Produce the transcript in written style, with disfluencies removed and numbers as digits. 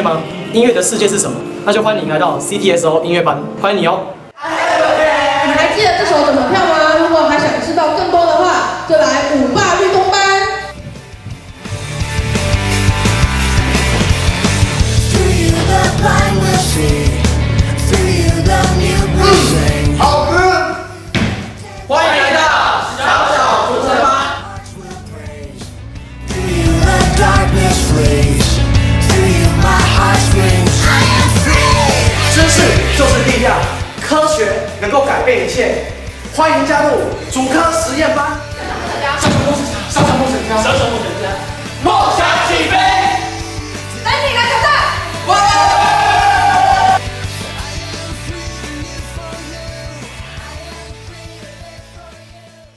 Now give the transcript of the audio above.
嗎？音樂的世界是什麼？那就歡迎來到 CTSO 音樂班，歡迎你哦！你還記得這首怎麼跳嗎？如果還想知道更多的話，就來舞霸律動班。 Through you the blind will see, through you the mute will sing. 好歌。歡迎來到小小廚神班。 Through you the darkness flees, through you my heart screams, I am free. 知識就是力量，科學能夠改變一切。歡迎加入主科。